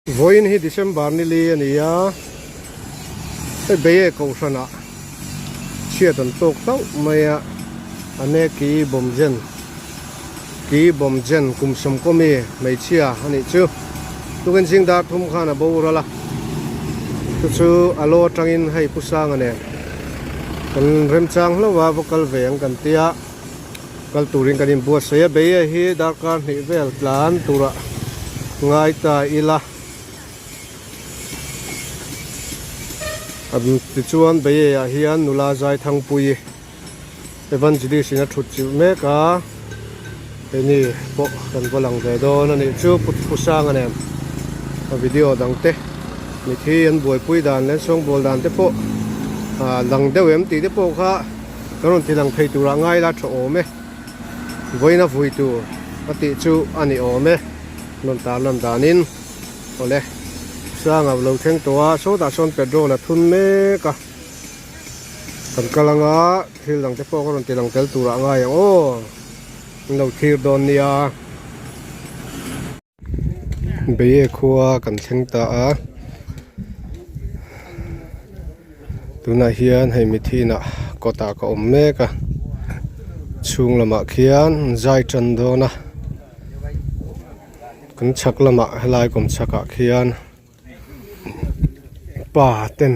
Vawiin hi December ni li a ni a, hei Beiye kohhranah chhiat an tawk hlauh mai a, a ne ki bawmzen ki bawmzen kum sawmkawmi hmeichhia a nih chu. Tukin zing dar thum khan a boral a, chu chu a law atangin hei Pu Sanga nen kan remchang hlauh a, va kal ve ang kan tia. Kal turin kan inbuatsaih a, Beia hi darkar hnih vel tlan turah ngai ta ila. Tichuan Beia ah hian nula Zaithangpuii Evangelist in a thut chilh mek a, heni pawh kan va lang ve dawn a nih chu Pu Thusanga nen a video dang te mithi an buaipui dan leh an sawngbawl dan te pawh lang deuh em tih te pawh kha. Ka rawn ti lang thei turah ngai la tha awm e, vawiin a vui tur a tih chu a ni awm e, rawn tar lan danin awle sanga lo thleng tawh a, sawtah sawn petrol a thun mek a, kan kal anga thil dang te pawh ka rawn ti lang tel turah ngai ang aw, an lo thlir dawn nia. Beie khua kan thleng ta a tunah hian hei mithihnah kawtah ka awm mek a chhung lamah khian zai tan dawn a kan chhak lamah helai kawm chhakah khian pa ten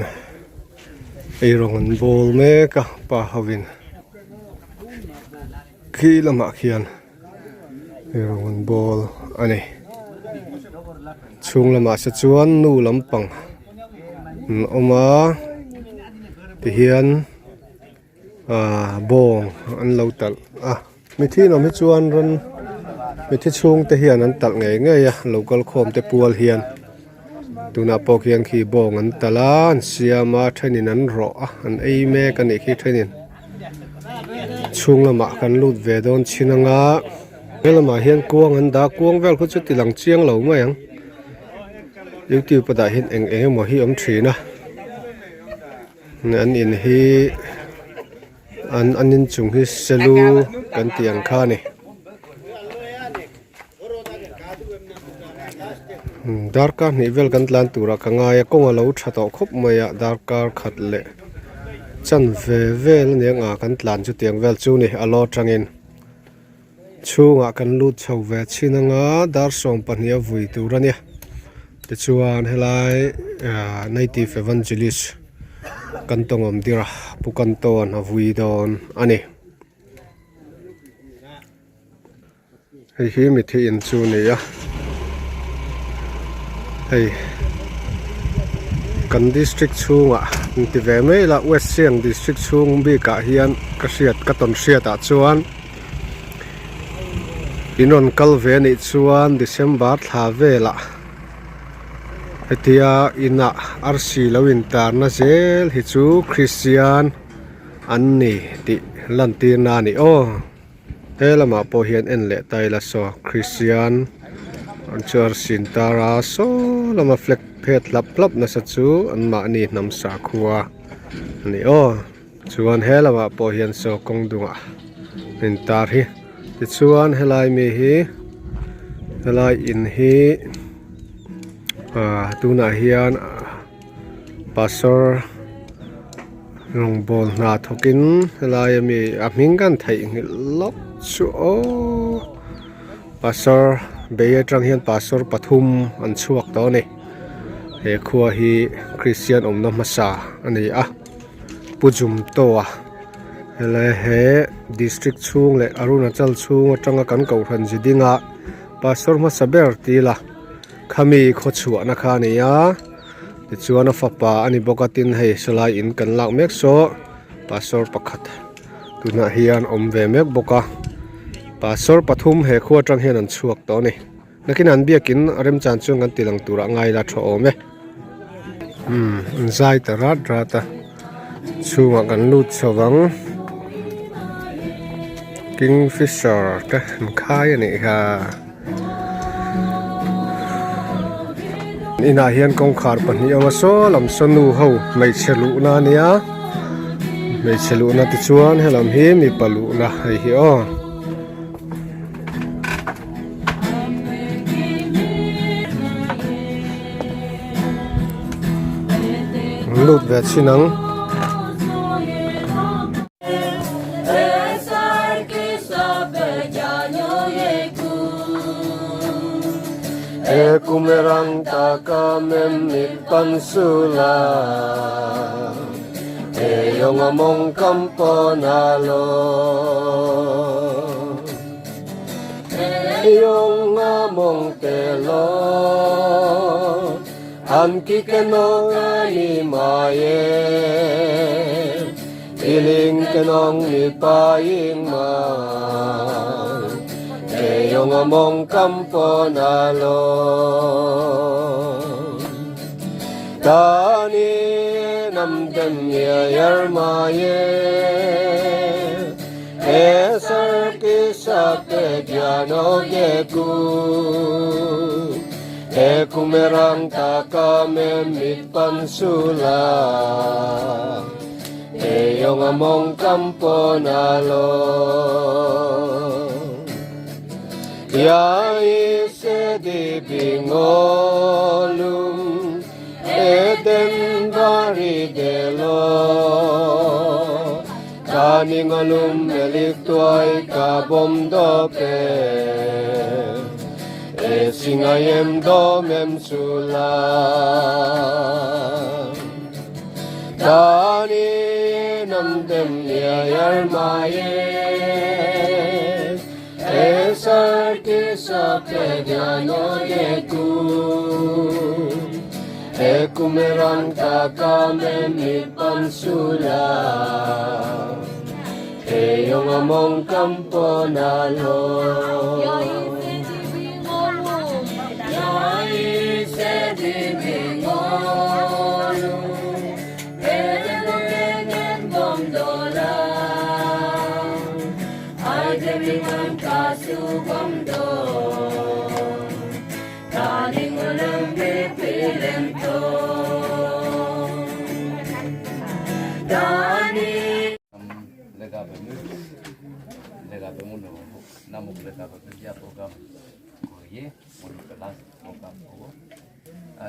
eirawng an bawl mek a pa hovin khi lamah khian. Eirawng bawl a ni chhung lamah se chuan nu lampang an awm a tihian ahh bawng an lo talh a mithi in awm hi chuan rawn mithi chhung te hian an talh ngei ngei a lo kal khawm te pual hian tunah pawh khian khi bawng an talh a an siam a thenin an rawh a an ei mek a nih khi thenin. Chhung lamah kan lut ve dawn chin anga he lamah hian kuang an dah a kuang vel khu chu ti lang chiang lo mai ang youtube a dah hian eng eng emaw hi awm thin a an in hi an an inchung hi selu kan tih ang kha a ni. Darkar hnih vel kan tlan turah ka ngai a kawng a lo tha tawh khawp mai a darkar khat leh chan ve vel a nia nga kan tlan chu tiang vel chu ni a law atangin chhungah kan lut chho ve chhin anga dar 12 a vui tur a nia tichuan helai ah native evangelist kan tawng awm dir a pu kantawn a vui dawn a ni. Hei hi mithi in chu a ni a hei kan district chhungah an ti ve mai ila west siang district chhung bikah hian ka hriat ka tawn hriatah chuan in rawn kal ve anih chuan december thla velah hetia inah arsi lo intarna zel hi chu christian an ni tih lantirna a ni aw. He lamah pawh hian en leh ta ila saw Christian an chuan sin tar a saw lama flag phet hlap hlap nasa chu an mahni hnam sakhua a ni aw chuan he lamah pawh hian saw kawng dungah in tar hi tichuan helai mi hi helai in hi ah tunah hian. Pastor rawngbawl hna thawkin helai ami a hming kan theihnghilh lawk chu aw pastor bei atang hian pastor pathum an chhuak tawh a ni he khua hi christian awmna hmasa a ni a pu jumto a helai he district chhung leh arunachal chhung atanga kan kohhran zidinga pastor hmasa ber tila. Khami khaw chhuahna kha a ni a tichuan a fapa a ni bawk a tin hei sawlai in kan lak mek saw pastor pakhat tunah hian awm ve mek bawk a pastor pathum he khua atang hian an chhuak tawh a ni nakin an biakin a remchan chuan kan ti lang turah ngai ila tha awm e umm an zai ta rat rat a chhungah kan lut chho vang kingfisher te an khai a nih kha. Inah hian kawngkhar pahnih a awm a saw lam saw nu ho hmeichhe luhna a nia hmeichhe luhna tichuan helam hi mipa luhna hei hi aw. lut ve chhin ang.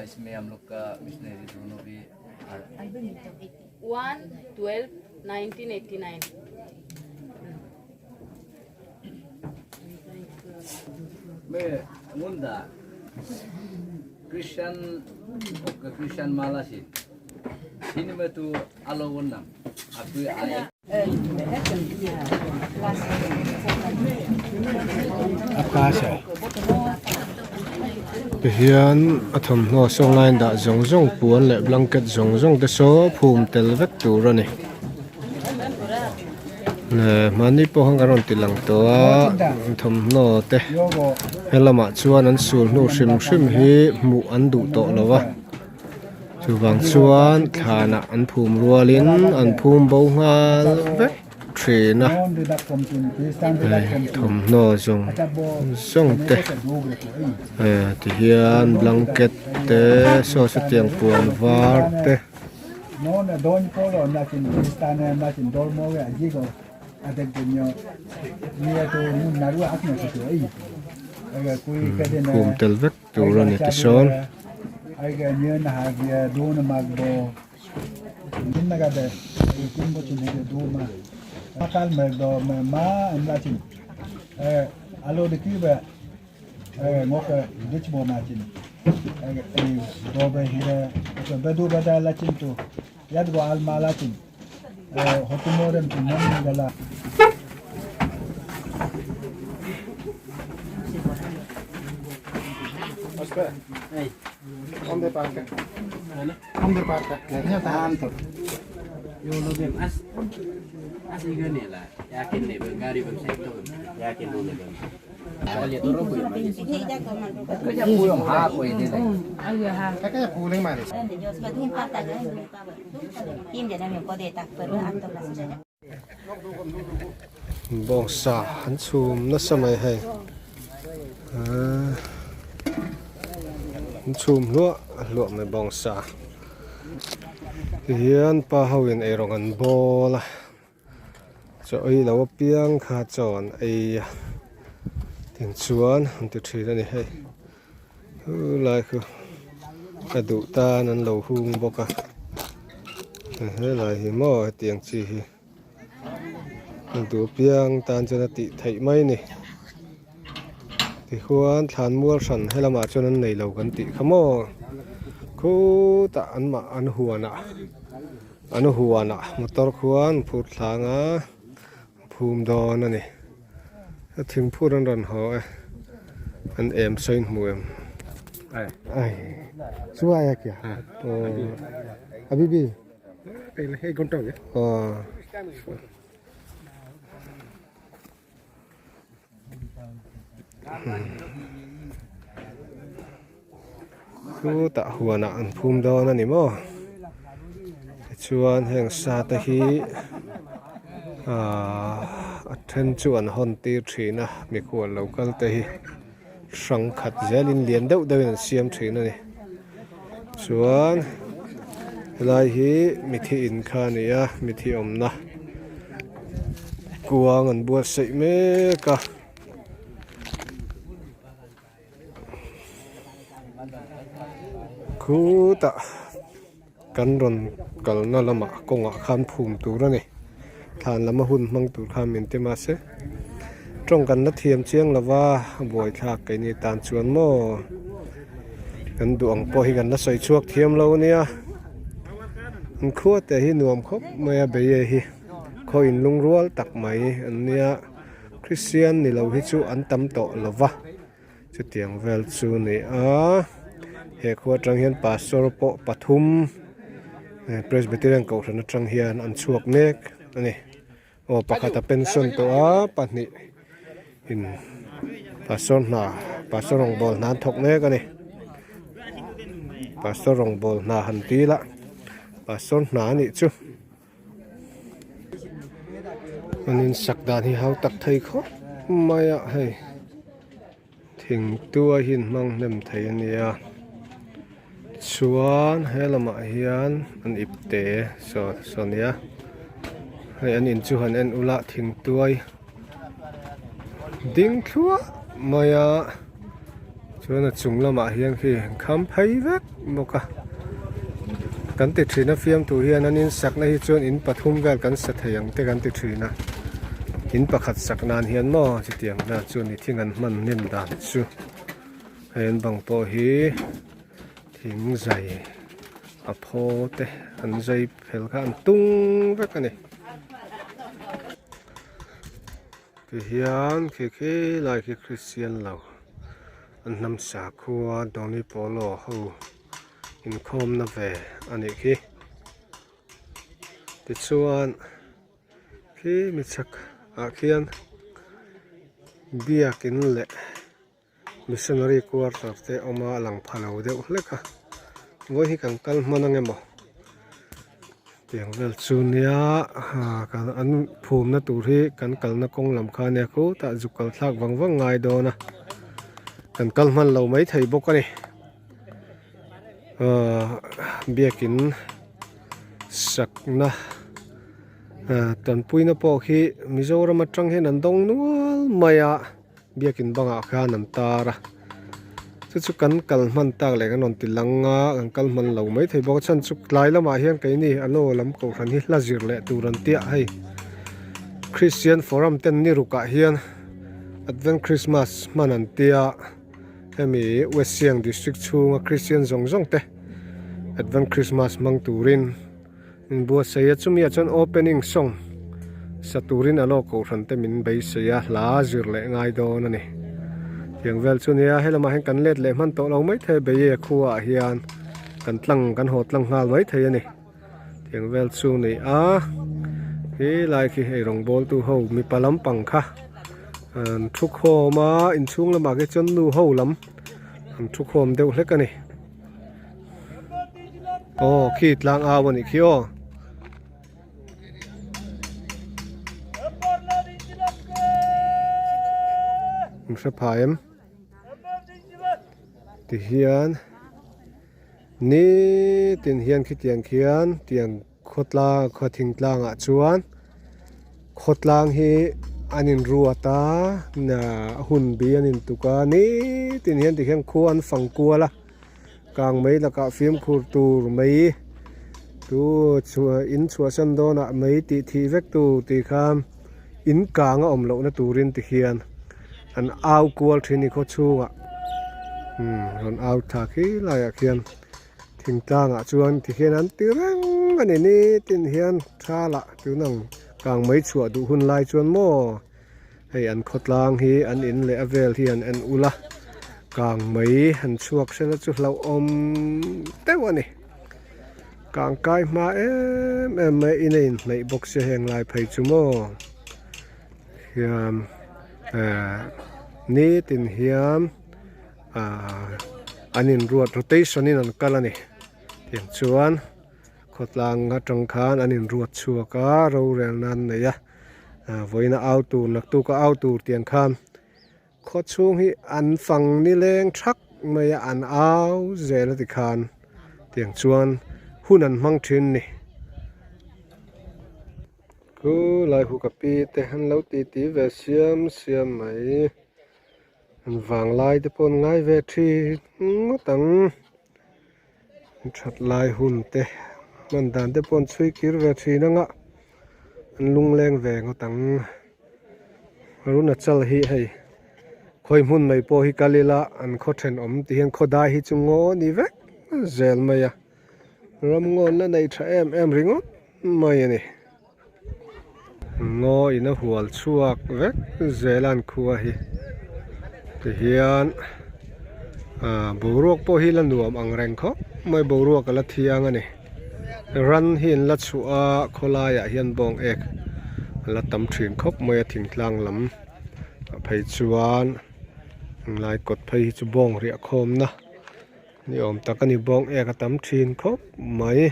इसमें हम लोग का मिशनरी दोनों भी 1 12 1989. मैं मुंडा Christian Christian माला से सिनेमा तो आलो नाम आप आए Tihian a thawmhnaw sawnglai dah zawng zawng puan leh blanket zawng zawng te saw phum tel vek tur a ni. Le mahni pawh khan kan rawn ti lang tawh a thawmhnaw te he lamah chuan an sul hnu hrim hrim hi hmuh an duh tawh lo a chuvang chuan thlanah an phum rualin an phum bo nghal vek thin a hei thawmhnaw zawng zawng te eh tihian blanket te saw sawtiang puan var te. Phum tel vek tur a ni tisawn. Bawngsa an chhum nasa mai hei an chhum hluah hluah mai bawngsa tihian pa ho in eirawng an bawl a chaw ei lo apiang kha chaw an ei a tinchuan an ti thin a ni hei chu lai chu a duh tan an lo hung bawk a. Helai hi maw hetiang chi hi a duh piang tan chuan a tih theih mai a ni tichuan thlan mual hran helamah chuan an neilo kan tih kha maw khutah an mah an huanah an huanah motor khuan phur thlang a phum dawn a ni a thingphur an rawn haw e an em sawi hmu em ai chu ai a kia aw a bibi aw Chutah huanah an phum dawn a ni maw tichuan heng sa te hi ahh a then chu an hawn tir thin a mikhual lo kal te hi hrang khat zelin lian deuh deuhin an siam thin a ni chuan helai hi mithi in kha a ni a mithi awmna kuang an buatsaih mek a. Khutah kan rawn kalna lamah kawngah khan phum tur a ni thlan lama hun hmang tur khan min ti mahse tawng kan la thiam chiang lo va buaithlak keini tan chuan maw kan duh ang pawh hi kan la sawi chhuak thiam lo a nia an khua te hi nuam khawp mai a bei e hi khaw in lungrual tak mai an nia. Kristian ni lo hi chu an tam tawh lo va, chutiang vel chu a ni a, he khua atang hian pastor pawh pathum Presbyterian kohhran atang hian an chhuak mek a ni. Aw pakhat a pension tawh a, pahnih in pastor hna pastor rawngbawl hna an thawk mek a ni. Pastor rawngbawl hna han ti ila pastor hna a nih chu. An in sak dan hi hau tak thei khawp mai a hei thing tuai hi an hmang hnem thei a nia chuan he lamah hian an ip te saw saw nia hei an in chu han en ula thing tuai ding thluah mai a chuan a chung lamah hian khi an kham phei vek bawk a kan ti thin a fiamtu hian an insakna hi chuan in pathum vel kan sa thei ang te kan ti thin a in pakhat sak nan hian maw chutiang vel chu ni thing an hman hnem dan chu hei an bang pawh hi thing zai a phaw te an zai fel kha an tung vek a ni. Tihian khi khi lai khi Kristian lo an hnam sakhua Doni Polo ho inkhawmna ve a nih khi. Tichuan khi mi chhak ah khian biakin leh Missionary quarter te awm a lang pha lo deuh hlek a vawi hi kan kal hman ang emaw tiang vel chu nia an phumna tur hi kan kalna kawng lam kha ania khutah zuk kal thlak vang vang ngai dawn a kan kal hman lo mai thei bawk a ni ahh biakin sakna tanpuina pawh khi Mizoram atang hian an dawng nual mai a. Biakin bangah khan an tar a chu chu kan kal hman tak leh kan rawn ti lang a kan kal hman lo mai thei bawk a chhan chu tlai lamah hian keini a law lam kohhran hi hla zir leh tur an tia hei Christian forum ten ni rukah hian Advent Christmas hman an tia hemi West Siang district chhunga Christian zawng zawng te Advent Christmas hmang turin. Inbuatsaih a chumi ah chuan opening song sa turin a lawk kohhran te min beisei a hla zir leh ngai dawn a ni. Tiang vel chu nia he lamah hian kan let leh hman tawh lo maithei a beie khua ah hian kan tlang kan haw tlang nghal maithei a ni. Tiang vel chu ni a he lai khi hei rawngbawl tu ho mipa lampang kha an thu khawm a inchhung lamah khi chuan nu ho lam an thu khawm deuh hlek a ni. Aw khi tlang au a nih khi aw. An hre pha em tihian nitin hian khitiang khian tiang khawtlang khawthing tlangah chuan khawtlang hi an inruat a hun bi an intuk a nitin hian tikhian khua an fang kual a. Kang mai lakah fimkhur tur mai Tu in chhuahsan dawnah mei tih thih vek tur tih kha in kang a awm lohna turin ti hian an au kual thin i khaw chhungah umm rawn au thla khi laiah khian thingtlangah chuan ti hian an ti reng a ni nitin hian thalah tun ang kang mei chhuah duh hun lai chuan maw. Hei an khawtlang hi an in leh a vel hi an en ul a, kang mai han chhuak sela chu hlauhawm deuh a ni. Kang kai hma em em mai in a inhnaih bawk sia heng lai phei chu maw hian ehh nitin hian ahh an inruat rotation in an kal a ni tiang chuan khawtlang atang khan an inruat chhuak a rorel nan nei a. Vawiin a au tur naktuk a au tur tiang khan khaw chhung hi an fang nileng thak mai a an au zel a ti khan tiang chuan hun an hmang thin a ni. Khu lai hu ka pi te an lo ti ti ve siam siam mai an vanglai te pawh an ngai ve thin ngawt ang. That lai hun te hman dan te pawh an chhui kir ve thin ang a an lungleng ve ngawt ang Arunachal hi hei khawi hmun mai pawh hi kal ila an khaw thenawm ti hian khaw dai hi chu ngaw a ni vek zel mai a ram ngawn la nei tha em em ringawt mai a ni ngaw in a hual chhuak vek zel a an khua hi tihian ah boruak pawh hi la nuam ang reng khawp mai boruak a la thiang a ni ran hi an la chhuah a khawlai ah hian bawng ek a la tam thin khawp mai a thingtlang lam ah phei chuan englai kawt phei hi chu bawng riah khawm na Ni awm tak a ni bawng ek a tam thin khawp mai.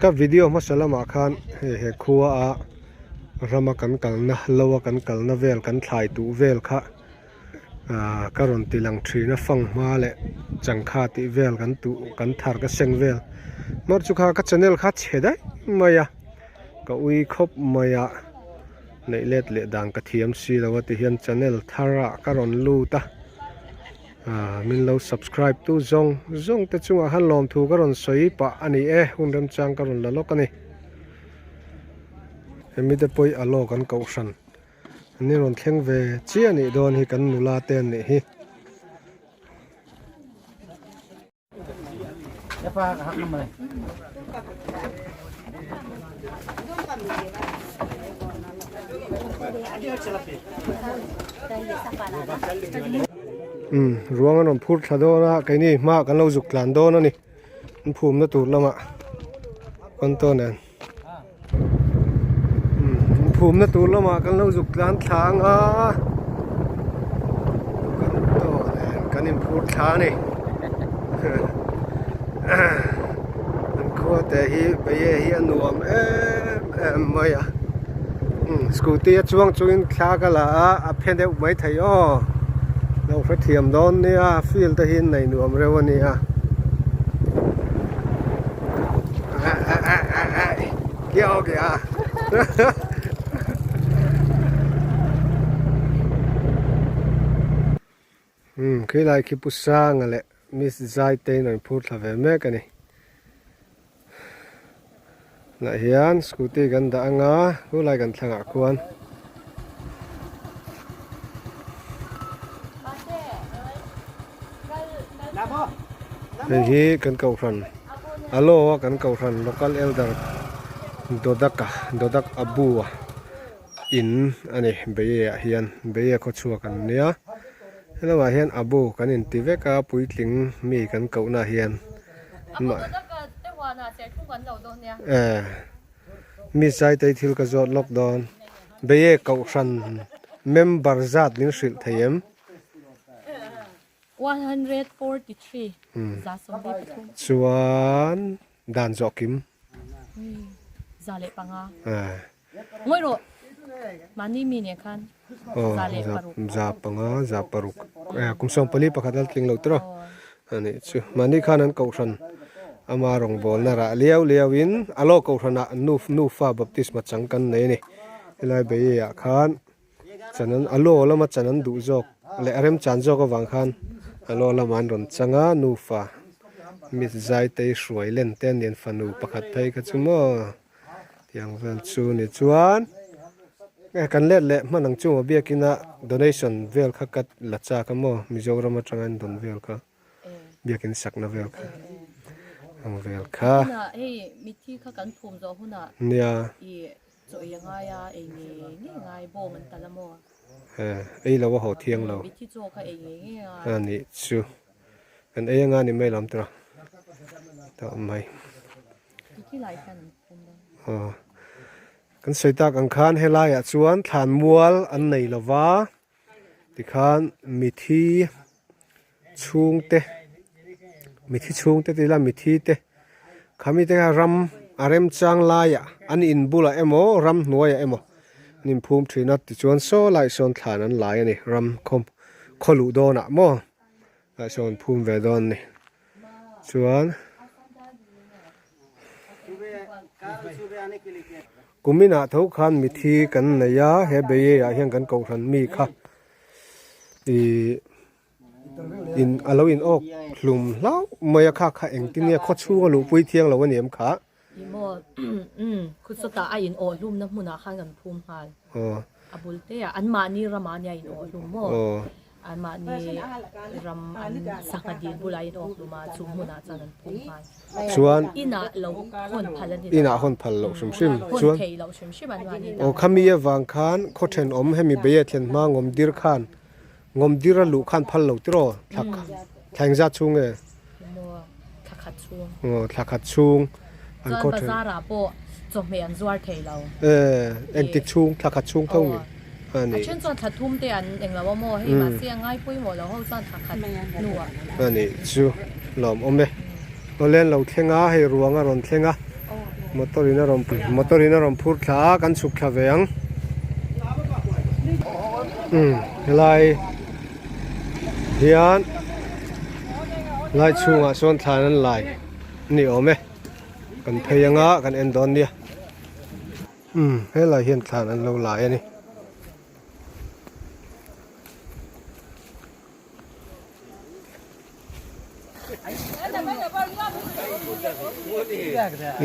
Ka video hmasa lamah khan hei he khua a rama kan kalna lo a kan kalna vel kan thlai tuh vel kha ah ka rawn ti lang thin a fang hma leh changkha tih vel kan tuh kan thar ka seng vel mar chu kha ka channel kha chhe daih mai a ka ui khawp mai a neih let leh dan ka thiam si lo a ti hian channel thar ah ka rawn lut a ah min lo subscribe tu zawng zawng te chungah khan lawmthu ka rawn sawi pah a ni e hun remchang ka rawn la lawk a ni hemi te pawh hi a lawk an kohhran an in rawn thleng ve chiah a nih dawn hi kan nula te an nih hi. Umm ruang an rawn phur thla dawn a keini hma kan lo zuk tlan dawn a ni an phumna tur lamah Panto nen umm an phumna tur lamah kan lo zuk tlan thla ang a Panto nen kan inphur thla a ni an khua te hi Baye hi a nuam em em mai a umm scooty a chuang chungin thla ka la a a phe deuh maithei aw lo hrethiam dawn nia field te hi nei nuam reuh a nia. Kya ho gaya umm khilai khi pu Sanga leh Miss Zaitein an phur thla ve mek a ni lah hian scooty kan dah anga khulai kan thlangah khuan. Hei hi kan kohhran alo a kan kohhran local elder Dodaka Dodak Abu a in a ni Beie ah hian Beie khawchhuak an nia helamah hian Abu kan inti vek a puitling mi kan kohna hian eh mi Saitei thil ka zawt lawk dawn Beie kohhran member zat min hrilh thei em? 143 143. Chuan dan zawh kim. 105. Ngawi rawh. Mahni mi nen khan 106. 5 106. Kum 44 pakhat lal tling lo tiraw. Ani chu mahni khan an kohhran ama rawngbawlna rah liau liau in alo kohhran ah nufa baptisma chang kan nei a ni. Helai Beie ah khan Chan an a law lama chan an duh zawk leh a remchan zawk avang khan a law lamah an rawn chang a nufa. Miss Zaitei hruai len te nen fanu pakhat phei kha chu maw tiang vel chu ni chuan e kan let leh hman ang chu maw biakin a donation vel kha ka la chak a maw Mizoram atanga an dawn vel kha biakin sakna vel kha ang vel kha nia. Ei lo a haw thiang lo a nih chu kan ei anga ni mai lam tura tah mai aw kan sawi tak ang khan helai ah chuan thlan mual an nei lova tikhan mithi chhungte mithi chhungte tih ila mithi te khami te kha ram a remchang laiah an in bulah emaw ramhnuaiah emaw an inphum thin a tichuan saw laiah sawn thlan an lai a ni ram khaw khaw luh dawnah maw ah sawn an phum ve dawn a ni chuan kuminah tho khan mithi kan nei a he beiei ah hian kan kohhran mi kha Ihh in a lo in awk hlum hlauh mai a kha kha engtin nge khaw chhung a luhpui thiang lo a ni em kha? Ih maw umm khu sawtah a in awh hlumna hmunah khan kan phum nghal. Aw. A bul te ah anmahni ramah ania in awh hlum maw? Aw. Anmahni ram an sangha dil bulah in awk hlum a chu hmunah chuan an phum nghal. Chuan. Inah lo hawn phal a ni lo. Inah hawn phal loh hrim hrim. Hawn thei loh hrim hrim anmahni lam. Aw khami avang khan khaw thenawm hemi beia thlen hma ngawmdir khan Ngawmdir a luh khan phal lo tiraw thla thla engzat chhung nge? Maw thla khat chhung. Aw thla khat chhung an khaw then. Chuan bazar ah pawh chawhmeh an zuar thei lo. E engtik chhung thla khat chhung tho nge a ni. A then chuan thla thum te an englo a maw hei mahse a ngai pawimawh lo ho chuan thla khat hnu ah. A nih chu lawmawm e. Awle an lo thleng a hei ruang a rawn thleng a motor in a rawn motor in a rawn phur thla a kan chhuk thla ve ang umm helai hian lai chhungah sawn thlan an lai a ni awm e kan phei anga kan en dawn nia umm helai hian thlan an lo lai a ni.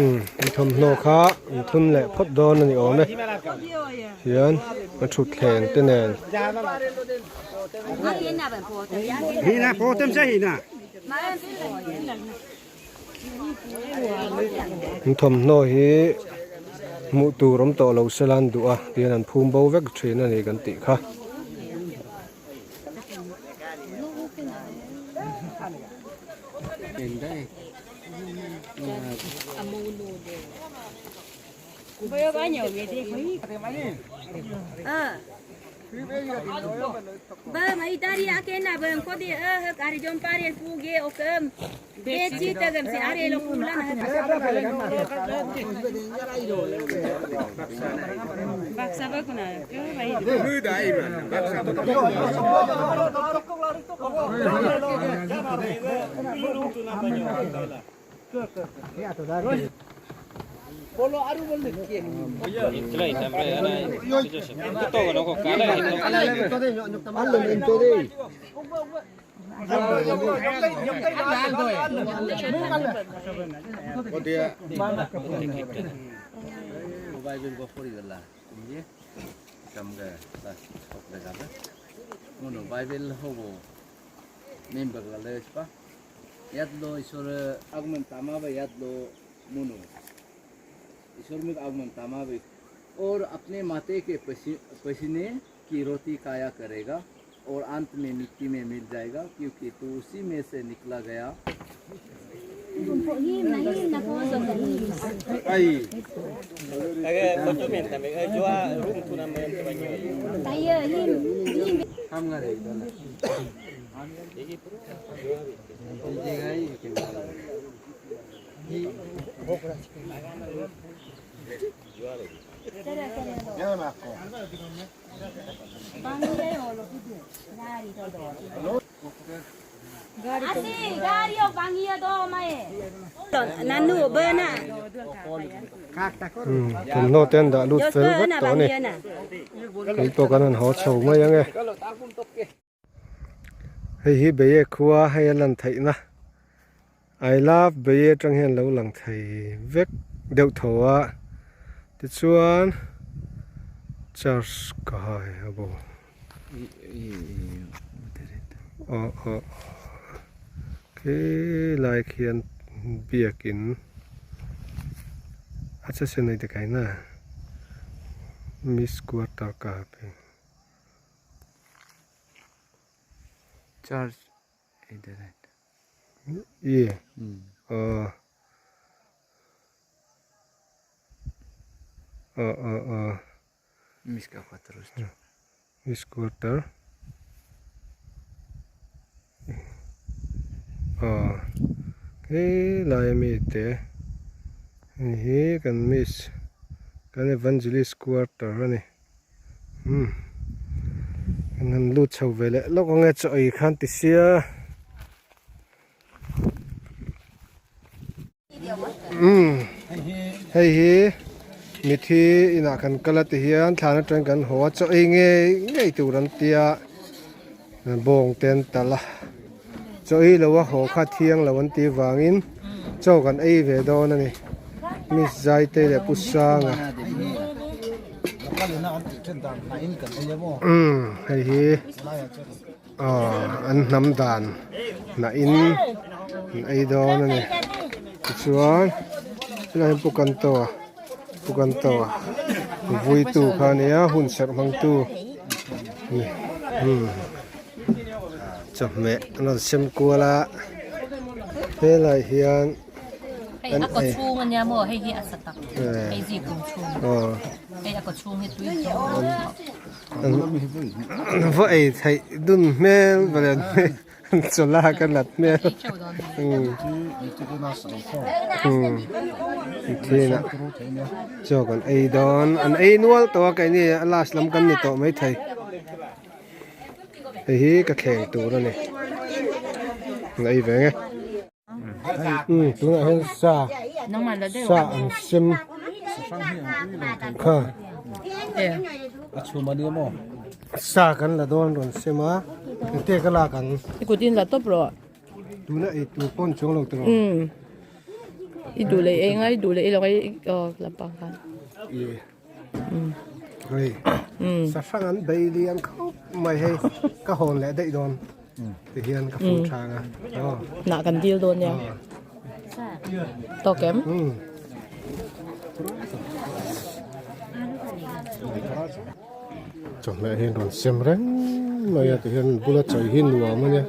Umm an thawmhnaw kha an thun leh phawt dawn a ni awm e hian a thutthleng te nen. An thawmhnaw hi hmuh tur awm tawh lo sela an duh a tihian an phum bo vek thin a ni kan tih kha. और अपने माते के पसीने की रोटी खाया करेगा और अंत में मिट्टी में मिल जाएगा क्योंकि तू उसी में से निकला गया Thawmhnaw te an dah lut fel vek tawh a ni. Kei pawh kan han haw chho mai ang e. Hei hi Beiek khua hei a lan theihna. I love Bay atang hian lo lang thei vek deuh tho a tichuan church ka hai a bo aw aw khi lai khian biakin a che sen nei te kai na miss quarter ka pe. Church Ye aw aw aw aw Miss quarter aw helai ami te hei hi kan miss kan evangelist quarter a ni. Umm kan han lut chho ve leh lawk ang e chaw ei khan ti sia umm hei hi mithi inah kan kal a ti hian thlan atang kan haw a chaw ei ngei ngei tur an tia bawng te an talh a chaw ei lo a haw kha thiang lo an tih vangin chaw kan ei ve dawn a ni miss Zaitei leh Pu Sanga umm hei hi aw an hnam dan hnah in an ei dawn a ni tichuan helai hian Pu Kantoa Pu Kantoa vuitu kha a nia hun serh hmangtu a ni umm. Chawhmeh an rawn sem kual a helai hian Hei a kaw chhung ania maw hei hi a sa tak hei zi kum chhung hei a kaw chhung hi tui an va ei theih dun hmel valen hmel chaw lak a nat hmel thinah chaw kan ei dawn an ei nual tawh a keini a last lam kan ni tawh maithei. Hei hi ka thleng tur a ni an ei ve nge umm tunah hian sa sa an sem kha sa kan la dawn rawn sem a engte ka lak ang tuna ei tur pawn chuang lo tur umm i duh leh eng a i duh leh i lo ei lampang khan. Hei sahrang an bei lian khawp mai hei ka hawn leh daih dawn ti hian ka fun thang a aw nah kan dil dawn nia tawk em chawhmeh hi rawn sem reng mai a ti hian bula chawi hi nuam a nia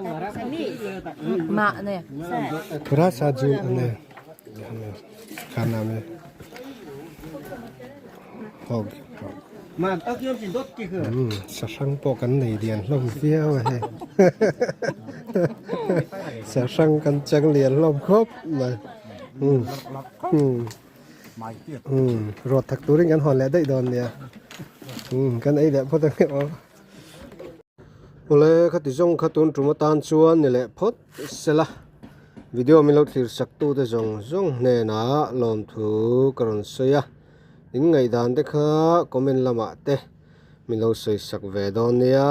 mahni thura sa jun a nia khana me. Sahrang pawh kan nei lian hlawm viau a hei sahrang kan chang lian hlawm khawp mai ruat thak turin kan hawn leh daih dawn nia kan ei leh phawt ang aw. Awle khati zawng kha tun tum atan chuan ni leh phawt sela video min lo thlir sak tu te zawng zawng hnenah lawmthu ka rawn sawi a in ngaihdan te kha comment lamah te min lo sawi sak ve dawn nia.